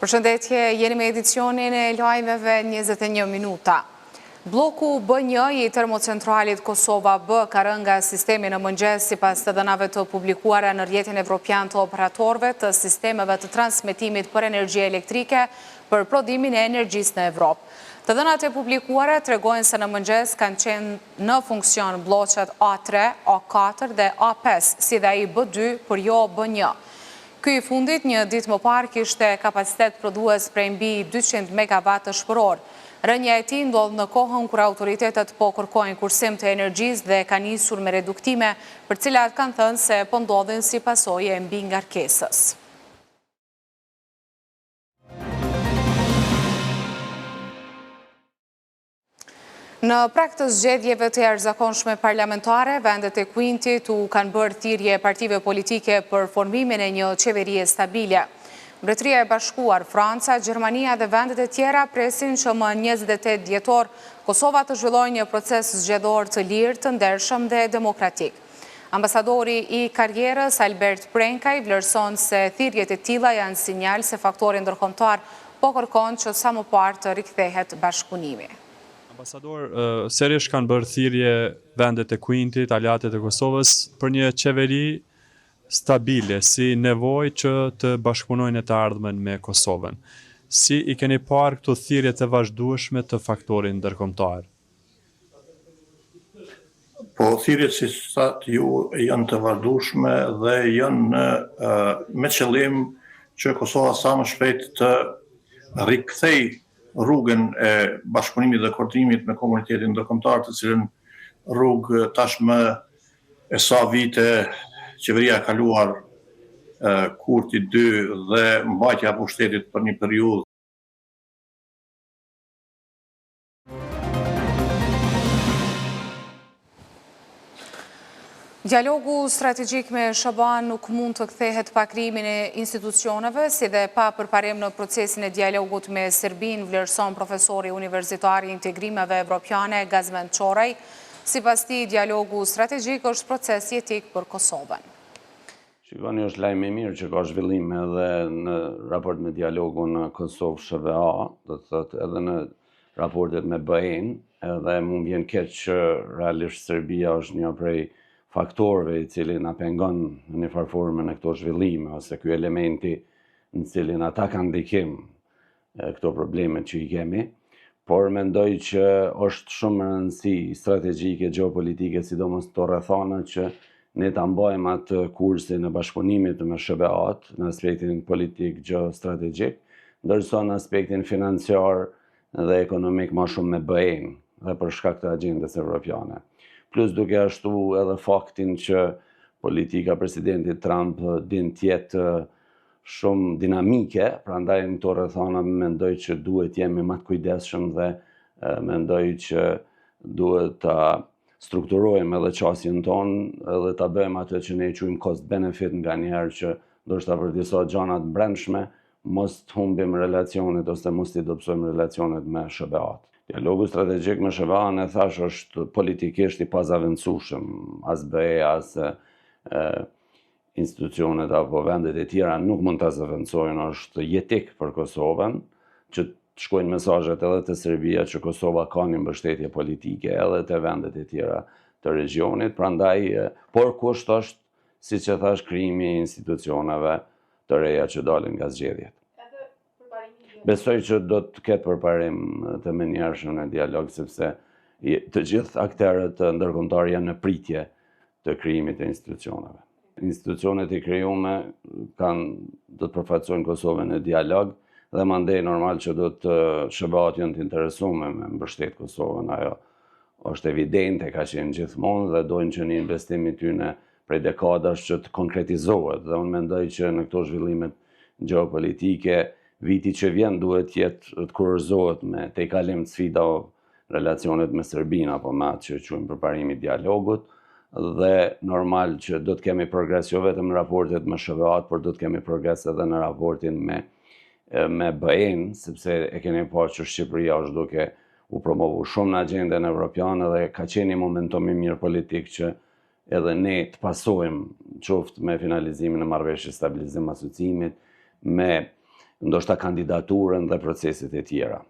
Përshëndetje, jeni me edicionin e lajmeve 21 minuta. Blloku B1 i termocentralit Kosova B ka rënë nga sistemi në mëngjes sipas të dhënave të publikuara në rrjetin evropian të operatorëve të sistemeve të transmetimit për energji elektrike për prodhimin e energjisë në Evropë. Të dhënat e publikuara tregojnë se në mëngjes kanë qenë në funksion blloqet A3, A4 dhe A5, si dhe ai B2, por jo B1. Ky i fundit një ditë më parë kishte kapacitet prodhues prej mbi 200 megavatësh për orë. Rënia e tij ndodh në kohën kur autoritetet po kërkojnë kursim të energjisë dhe kanë nisur me reduktime, për të cilat kanë thënë se po ndodhin si pasojë e mbingarkesës. Në prag të zgjedhjeve të jashtëzakonshme parlamentare, vendet e Quintit u kanë bërë thirrje partive politike për formimin e një qeverie stabile. Mbretëria e Bashkuar, Franca, Gjermania dhe vendet e tjera presin që më 28 dhjetor Kosova të zhvillojë një proces zgjedhor të lirë, të ndershëm dhe demokratik. Ambasadori i karrierës, Albert Prenkaj, vlerëson se thirrjet e tilla janë sinjal se faktori ndërkombëtar po kërkon që sa më parë të rikthehet bashkëpunimi. Ambasador, sërish kanë bërë thirrje vendet e Quintit, aleatët e Kosovës, për një qeveri stabile, si nevojë që të bashkëpunojnë në të ardhmen me Kosovën. Si i keni parë këto thirrje të vazhdueshme të faktorit ndërkombëtar? Po, thirrjet si thatë ju janë të vazhdueshme dhe janë në, me qëllim që Kosova sa më shpejt të rikthej rrugën e bashkëpunimit dhe koordinimit me komunitetin ndërkombëtar, të cilën rrugë tashmë e sa vite qeveria e kaluar Kurti 2 dhe mbajtja e pushtetit për një periudhë. Dialogu strategjik me SHBA-në nuk mund të kthehet pa krijimin e institucioneve, si dhe pa përparim në procesin e dialogut me Serbinë, vlerëson profesori universitar i integrimeve evropiane Gazmend Qoraj. Sipas tij, dialogu strategjik është proces jetik për Kosovën. Shikoni, është lajm i mirë që ka zhvillime edhe në raport me dialogun Kosovë-SHBA, do të thotë edhe në raportet me BE-në, edhe mu më vjen keq që realisht Serbia është një prej faktorëve i cili na pengon në një farë forme në këto zhvillime, ose ky elementi në cilin ata kanë ndikim këto problemet që i kemi, por mendoj që është shumë me rëndësi strategjike, gjeopolitike, sidomos këto rrethana që ne ta mbajmë atë kursin e bashkëpunimit me SHBA-t në aspektin politik gjeostrategjik, ndërsa në aspektin financiar dhe ekonomik ma shumë me BE-në dhe për shkak të agjendës evropiane. Plus duke ashtu edhe faktin që politika presidentit Trump din të jetë shumë dinamike, prandaj në këto rrethana mendoj që duhet jemi më të kujdesshëm dhe mendoj që duhet ta strukturojmë edhe qasjen tonë edhe ta bëjmë atë që ne e quajmë cost benefit nganjëherë që ndoshta për disa gjana të brendshme mos të humbim relacionet ose mos t'i dobësojmë relacionet me SHBA-t. Dialogu strategjik me SHBA-në e thash është politikisht i pazavendësueshëm, as BE, as e, institucionet apo vendet e tjera nuk mund ta zëvendësojnë, është jetik për Kosovën, që të shkojnë mesazhet edhe te Serbia që Kosova ka një mbështetje politike edhe te vendet e tjera të regjionit, prandaj, por kusht është, siç e thash, krijimi i institucioneve të reja që dalin nga zgjedhjet. Besoj që do të ketë përparim të menjëhershëm në dialog, sepse të gjithë akterët ndërkombëtarë janë në pritje të krijimit të institucioneve. Institucionet e krijume kanë do të përfaqësojnë Kosovën në dialog dhe mandej normal që do të SHBA-t janë të interesume me mbështet Kosovën, ajo është evidente, ka qenë gjithmonë dhe dojnë që një investim i tyne prej dekadash që të konkretizohet dhe unë mendoj që në këto zhvillimet gjeopolitike viti që vjen duhet të jetë të kurorëzohet me tejkalim të sfidave relacionet me Serbinë apo me atë që quajmë përparimi i dialogut dhe normal që do të kemi progres jo vetëm në raportet me SHBA-t, por do të kemi progres edhe në raportin me me BE-n, sepse e keni parë që Shqipëria është duke u promovu shumë në agjendën evropiane dhe ka qenë një momentum i mirë politik që edhe ne të pasojmë qoftë me finalizimin e marrëveshjes stabilizim asociimit, me. ndoshta kandidaturën dhe proceset e tjera.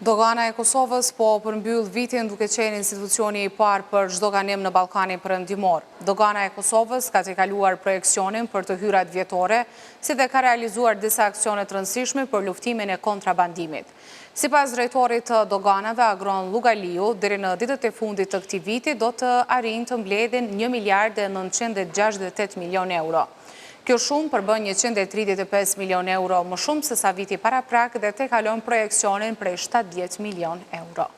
Dogana e Kosovës po përmbyll vitin duke qenë institucioni i parë për zhdoganim në Ballkanin Perëndimor. Dogana e Kosovës ka tejkaluar projeksionin për të hyrat vjetore, si dhe ka realizuar disa aksione të rëndësishme për luftimin e kontrabandimit. Sipas drejtorit të Doganave, Agron Llugaliu, deri në ditët e fundit të këtij viti do të arrijnë të mbledhin një miliard e 968 milionë euro. Kjo shumë përbën 135 milionë euro më shumë sesa viti paraprak dhe tejkalon projeksionin prej 70 milionë euro.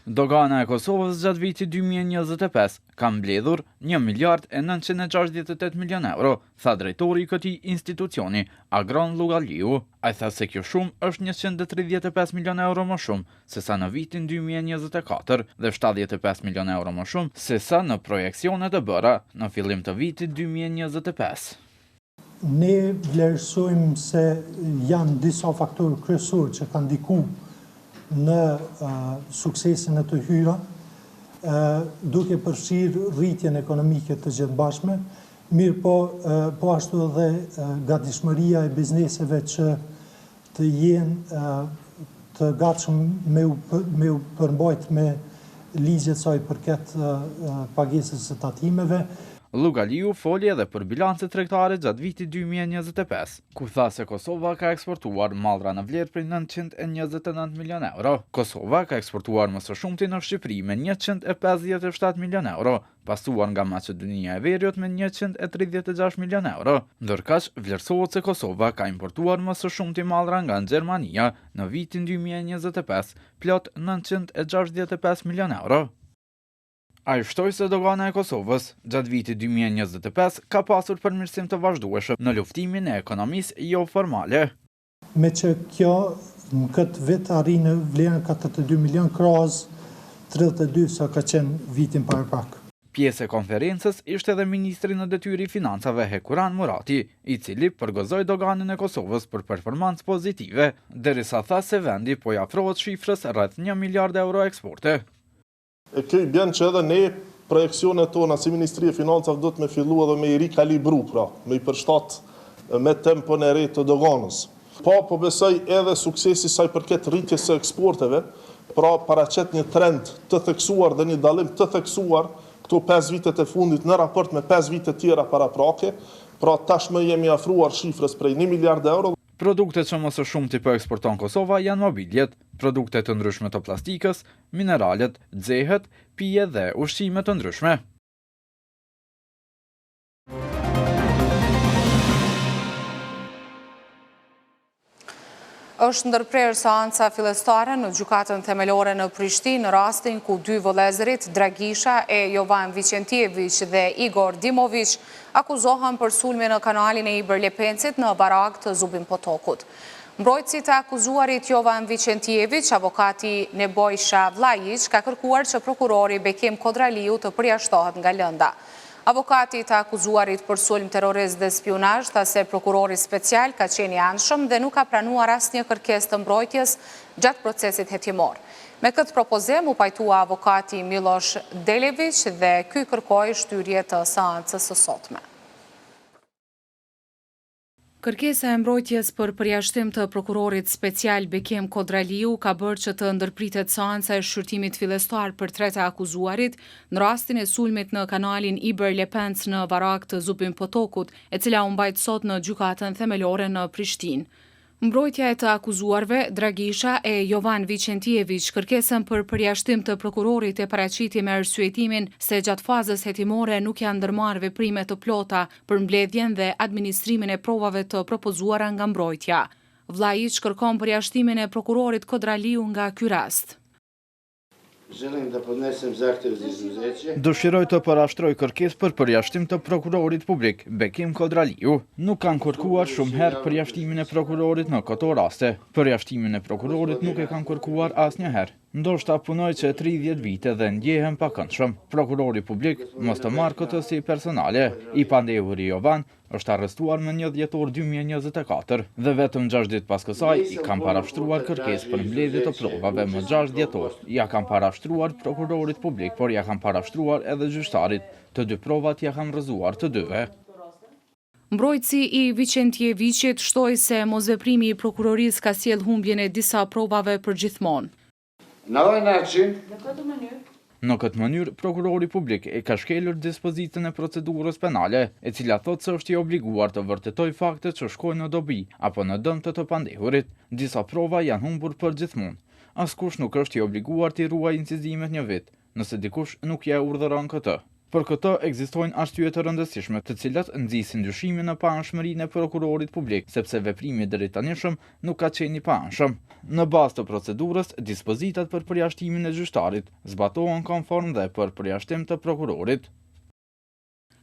Dogana e Kosovës gjatë vitit 2025 ka mbledhur 1 miliard e 968 milionë euro, tha drejtori i këtij institucioni, Agron Llugaliu. Ai tha se kjo shumë është 135 milionë euro më shumë sesa në vitin 2024 dhe 75 milionë euro më shumë sesa në projeksionet e bëra në fillim të vitit 2025. Ne vlerësojmë se janë disa faktorë kryesorë që kanë ndiku në suksesin e të hyra, duke përfshirë rritjen ekonomike të gjithmbarshme, mirëpo po ashtu edhe gatishmëria e bizneseve që të jenë të gatshëm me u me u përmbajt me ligjet sa i përket pagesës së tatimeve. Llugaliu foli edhe për bilancet tregtare gjatë vitit 2025, ku tha se Kosova ka eksportuar mallra në vlerë prej 929 milionë euro. Kosova ka eksportuar më së shumti në Shqipëri me 157 milionë euro, pasuar nga Maqedonia e Veriut me 136 milionë euro. Ndërkaq, vlerësohet se Kosova ka importuar më së shumti mallra nga Gjermania në vitin 2025, plot 965 milionë euro. Ai shtoi se dogana e Kosovës gjatë vitit 2025 ka pasur përmirësim të vazhdueshëm në luftimin e ekonomisë joformale. Meqë kjo në këtë vit arrin në vlerën 42 milion krahas 32 sa ka qenë vitin paraprak. Pjesë e konferencës ishte edhe ministri në detyrë i Financave Hekuran Murati, i cili përgëzoi doganën e Kosovës për performancë pozitive, derisa tha se vendi po i afrohet shifrës rreth 1 miliard euro eksporte. E kjo i bjen që edhe ne projeksionet tona si Ministri e Financave duhet me fillu edhe me i rikalibru, pra, me i përshtat me tempon e re të doganës. Po, po besoj edhe suksesi sa i përket rritjes së eksporteve, pra paraqet një trend të theksuar dhe një dallim të theksuar këto 5 vitet e fundit në raport me 5 vitet tjera paraprake, pra tashmë jemi afruar shifrës prej 1 miliard euro. Produktet që më së shumti po eksporton Kosova janë mobiljet, produkte të ndryshme të plastikës, mineralet, xehet, pije dhe ushqime të ndryshme. Është ndërprerë seanca fillestare në Gjykatën Themelore në Prishtinë në rastin ku dy vëllezërit Dragisha e Jovan Viqentijeviq dhe Igor Dimoviq akuzohen për sulmin në kanalin e Ibër Lepencit në Varagë të Zubin Potokut. Mbrojtësi i të akuzuarit Jovan Viqentijeviq, avokati Nebojsha Vlajiq, ka kërkuar që prokurori Bekim Kodraliu të përjashtohet nga lënda. Avokati i të akuzuarit për sulm terrorist dhe spiunazh tha se prokurori special ka qenë i anshëm dhe nuk ka pranuar asnjë kërkesë të mbrojtjes gjatë procesit hetimor. Me këtë propozim u pajtua avokati Milosh Deleviq dhe ky kërkoi shtyrje të seancës së sotme. Kërkesa e mbrojtjes për përjashtim të prokurorit special Bekim Kodraliu ka bërë që të ndërpritet seanca e shqyrtimit fillestar për tre të akuzuarit në rastin e sulmit në kanalin Ibër Lepenc në Varagë të Zubin Potokut, e cila u mbajt sot në Gjykatën Themelore në Prishtinë. Mbrojtja e të akuzuarve, Dragisha e Jovan Viqentijeviq, kërkesën për përjashtim të prokurorit e paraqiti me arsyetimin se gjatë fazës hetimore nuk janë ndërmarrë veprime të plota për mbledhjen dhe administrimin e provave të propozuara nga mbrojtja. Vllajiq kërkon përjashtimin e prokurorit Kodraliu nga ky rast. Dëshiroj të parashtroj kërkesë për përjashtim të prokurorit publik, Bekim Kodraliu. Nuk kam kërkuar shumë herë përjashtimin e prokurorit në këto raste. Përjashtimin e prokurorit nuk e kam kërkuar asnjëherë. Ndoshta punoj që 30 vite dhe ndjehem pakëndshëm. Prokurori publik mos të marrë këtë si personale. I pandehuri Jovan është arrestuar më 1 dhjetor 2024 dhe vetëm 6 ditë pas kësaj i kam parashtruar kërkesë për mbledhje të provave më 6 dhjetor. Ja kam parashtruar prokurorit publik, por ja kam parashtruar edhe gjyqtarit. Të dy provat ja kam rrëzuar të dyve. Mbrojtësi i Viqentjeviqit shtoi se mosveprimi i prokurorisë ka sjellë humbjen e disa provave përgjithmonë. Na ovaj način. Në këtë mënyrë, prokurori publik e ka shkelur dispozitën e procedurës penale, e cila thotë se është i obliguar të vërtetojë fakte që shkojnë në dobi apo në dëm të të pandehurit. Disa prova janë humbur përgjithmonë. Askush nuk është i obliguar t'i ruajë incizimet një vit, nëse dikush nuk ia urdhëron këtë. Për këtë ekzistojnë arsye të rëndësishme, të cilat nxisin dyshimin në paanshmërinë e prokurorit publik, sepse veprimi i deritanishëm nuk ka qenë i paanshëm. Në bazë të procedurës, dispozitat për përjashtimin e gjyqtarit zbatohen konform dhe për përjashtim të prokurorit.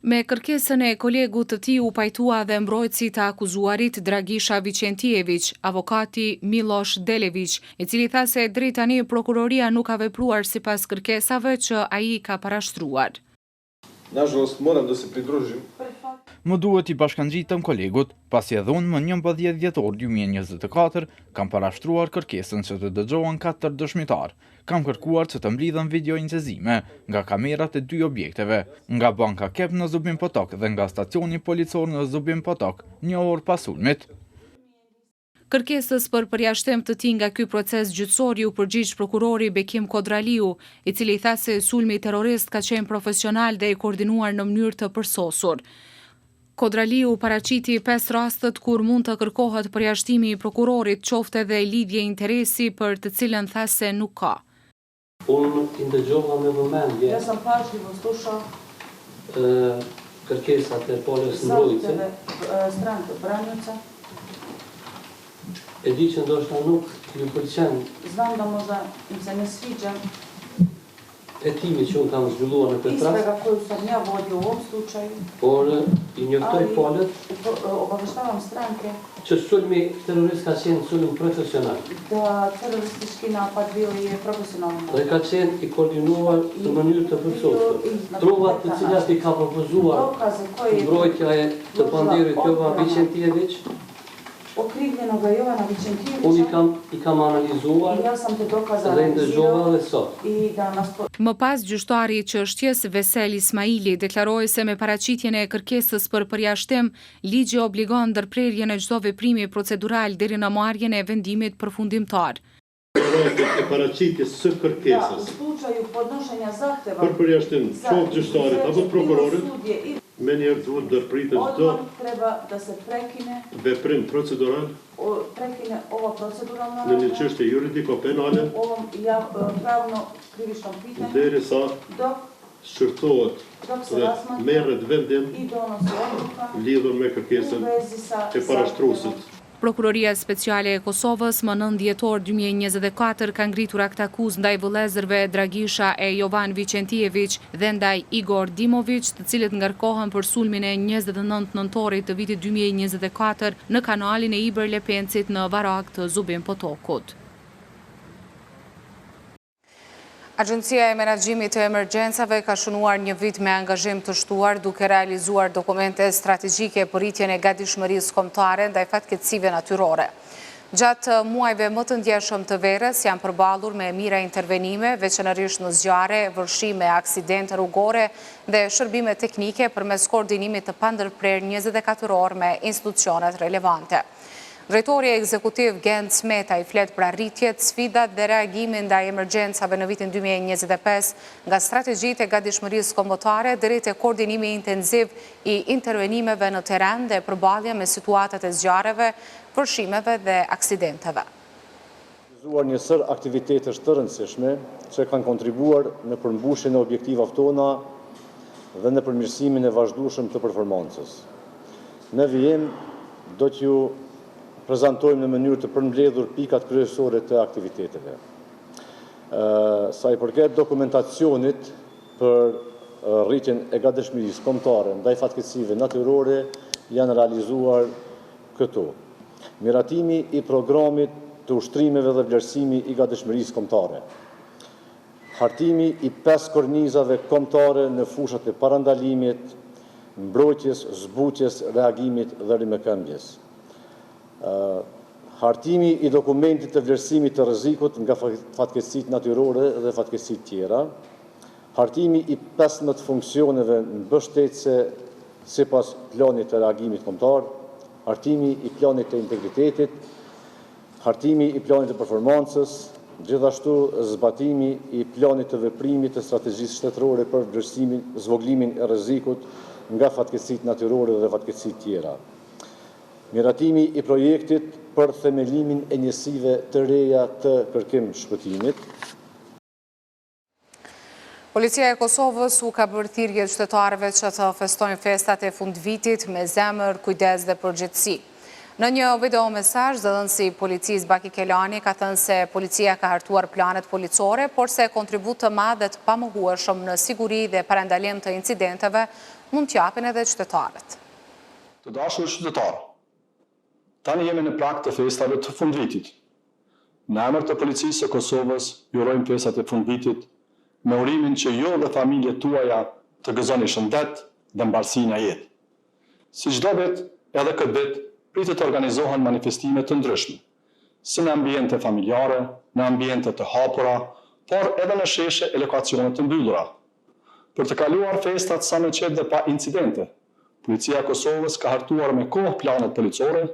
Me kërkesën e kolegut të tij u pajtua dhe mbrojtësi i të akuzuarit Dragisha Viqentijeviq, avokati Millosh Deleviq, i cili tha se deri tani prokuroria nuk ka vepruar sipas kërkesave që ai i ka parashtruar. Nažalost, moram da se pridružim. Më duhet t'i bashkangjitem kolegut, pasi edhe unë më 11 dhjetor 2024 kam parashtruar kërkesën që të dëgjohen katër dëshmitarë. Kam kërkuar që të mblidhen video incizime nga kamerat e dy objekteve, nga banka KEB në Zubin Potok dhe nga stacioni policor në Zubin Potok, një orë pas sulmit. Kërkesës për përjashtim të tij nga ky proces gjyqësor iu përgjigj prokurori Bekim Kodraliu, i cili tha se sulmi terrorist ka qenë profesional dhe i koordinuar në mënyrë të përsosur. Kodraliu paraqiti pesë rastet kur mund të kërkohet përjashtimi i prokurorit, qoftë edhe lidhje interesi për të cilën tha se nuk ka. Unë i ndëgjova me vëmendje Ja sam pažljivo slušao kërkesat e palës mbrojtëse. zahteve stranke branioca. E di që ndoshta nuk ju pëlqen Znam da možda im se ne sviđa hetimi që unë kam zhvilluar në këtë rast, istraga koju sam ja vodio u ovom slučaju, por i njoftoj ali palët obaveštavam stranke që sulmi terrorist ka qenë sulm profesional da teroristički napad bio je profesionalan dhe ka qenë i koordinuar në mënyrë të përsosur. Provat të cilat i ka propozuar Dokaze koje je mbrojtja e të pandehurit Jovan Viqentijeviq, okrivljenoga Jovana unë i Vićentijevića kam i kam analizuar i ja sam te dokaze dhe i ndëgjova analizirao edhe sot. i danas po Më pas gjyqtari i çështjes Vesel Ismaili deklaroi se me paraqitjen e kërkesës për përjashtim, ligji obligon ndërprerjen e çdo veprimi procedural deri në marrjen e vendimit përfundimtar. Rastet e paraqitjes së da u kërkesës slučaju podnošenja zahteva për përjashtim za qoftë gjyqtarit apo izuzeće bilo prokurorit, sudije ili menjëherë duhet ndërpritet çdo odmah treba da se prekine veprim procedural o, prekine ova proceduralna në një radnja çështje juridiko-penale u ovom jav, pravno krivičnom pitanju derisa dok shqyrtohet dok se dhe razmatra merret vendim i donosi odluka lidhur me u kërkesën vezi sa e parashtruesit. zahtevom. Prokuroria Speciale e Kosovës më 9 dhjetor 2024 ka ngritur aktakuzë ndaj vëllezërve Dragisha e Jovan Viqentijeviq dhe ndaj Igor Dimović, të cilët ngarkohen për sulmin e 29 nëntorit të vitit 2024 në kanalin e Ibër Lepencit në Varak të Zubin Potokut. Agjencia e Menaxhimit të Emergjencave ka shënuar një vit me angazhim të shtuar duke realizuar dokumente strategjike për rritjen e gatishmërisë kombëtare ndaj fatkeqësive natyrore. Gjatë muajve më të ndjeshëm të verës janë përballur me mijëra intervenime, veçanërisht në zjarre, vërshime, aksidente rrugore dhe shërbime teknike përmes koordinimit të pandërprerë 24 orë me institucionet relevante. Drejtori ekzekutiv Genc Metaj flet për arritjet, sfidat dhe reagimin ndaj emergjencave në vitin 2025 nga strategjitë e gatishmërisë kombëtare deri te koordinimi intensiv i intervenimeve në terren dhe përballja me situatat e zjarreve, vërshimeve dhe aksidenteve. Realizuar një sërë aktivitetesh të rëndësishme që kanë kontribuar në përmbushjen e objektivave tona dhe në përmirësimin e vazhdueshëm të performancës. Në vijim do t'ju prezantojmë në mënyrë të përmbledhur pikat kryesore të aktiviteteve. Sa i përket dokumentacionit për rritjen e gatishmërisë kombëtare ndaj fatkeqësive natyrore janë realizuar këto. Miratimi i programit të ushtrimeve dhe vlerësimi i gatishmërisë kombëtare. Hartimi i pesë kornizave kombëtare në fushat e parandalimit, mbrojtjes, zbutjes, reagimit dhe rimëkëmbjes. Hartimi i dokumentit të vlerësimit të rrezikut nga fatkeqësitë natyrore dhe fatkeqësitë tjera. Hartimi i 15 funksioneve mbështetëse sipas planit të reagimit kombëtar, hartimi i planit të integritetit, hartimi i planit të performancës, gjithashtu zbatimi i planit të veprimit të strategjisë shtetërore për vlerësimin, zvogëlimin e rrezikut nga fatkeqësitë natyrore dhe fatkeqësitë tjera. Miratimi i projektit për themelimin e njësive të reja të kërkim-shpëtimit. Policia e Kosovës u ka bërë thirrje qytetarëve që të festojnë festat e fundvitit me zemër, kujdes dhe përgjegjësi. Në një video mesazh, zëdhënësi i policisë Baki Kelani ka thënë se policia ka hartuar planet policore, por se kontribut të madh dhe të pamohueshëm në siguri dhe parandalim të incidenteve mund t'japin edhe qytetarët. Të dashur qytetarë, Tani jemi në prag të festave të fundvitit. Në emër të Policisë së Kosovës ju urojmë festat e fundvitit me urimin që ju dhe familjet tuaja të gëzoni shëndet dhe mbarësi në jetë. Si çdo vit, edhe këtë vit pritet të organizohen manifestime të ndryshme, si në ambiente familjare, në ambiente të hapura, por edhe në sheshe e lokacione të mbyllura. Për të kaluar festat sa më qetë dhe pa incidente, Policia e Kosovës ka hartuar me kohë planet policore,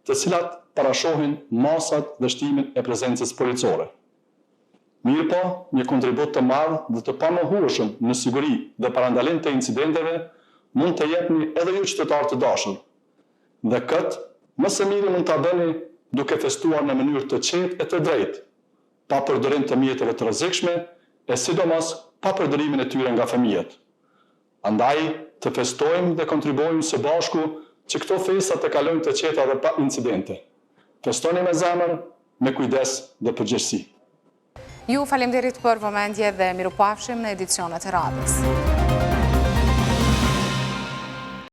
të cilat parashohin masat dhe shtimin e prezencës policore. Mirëpo, një kontribut të madh dhe të pamohueshëm në siguri dhe parandalim të incidenteve mund të jepni edhe ju qytetarë të dashur. Dhe këtë, më së miri mund ta bëni duke festuar në mënyrë të qetë e të drejtë, pa përdorim të mjeteve të rrezikshme e sidomos pa përdorimin e tyre nga fëmijët. Andaj, të festojmë dhe kontribuojmë së bashku që këto festa të kalojnë të qeta dhe pa incidente. Festoni me zemër, me kujdes dhe përgjegjësi. Ju faleminderit për vëmendje dhe mirupafshim në edicionet e radhës.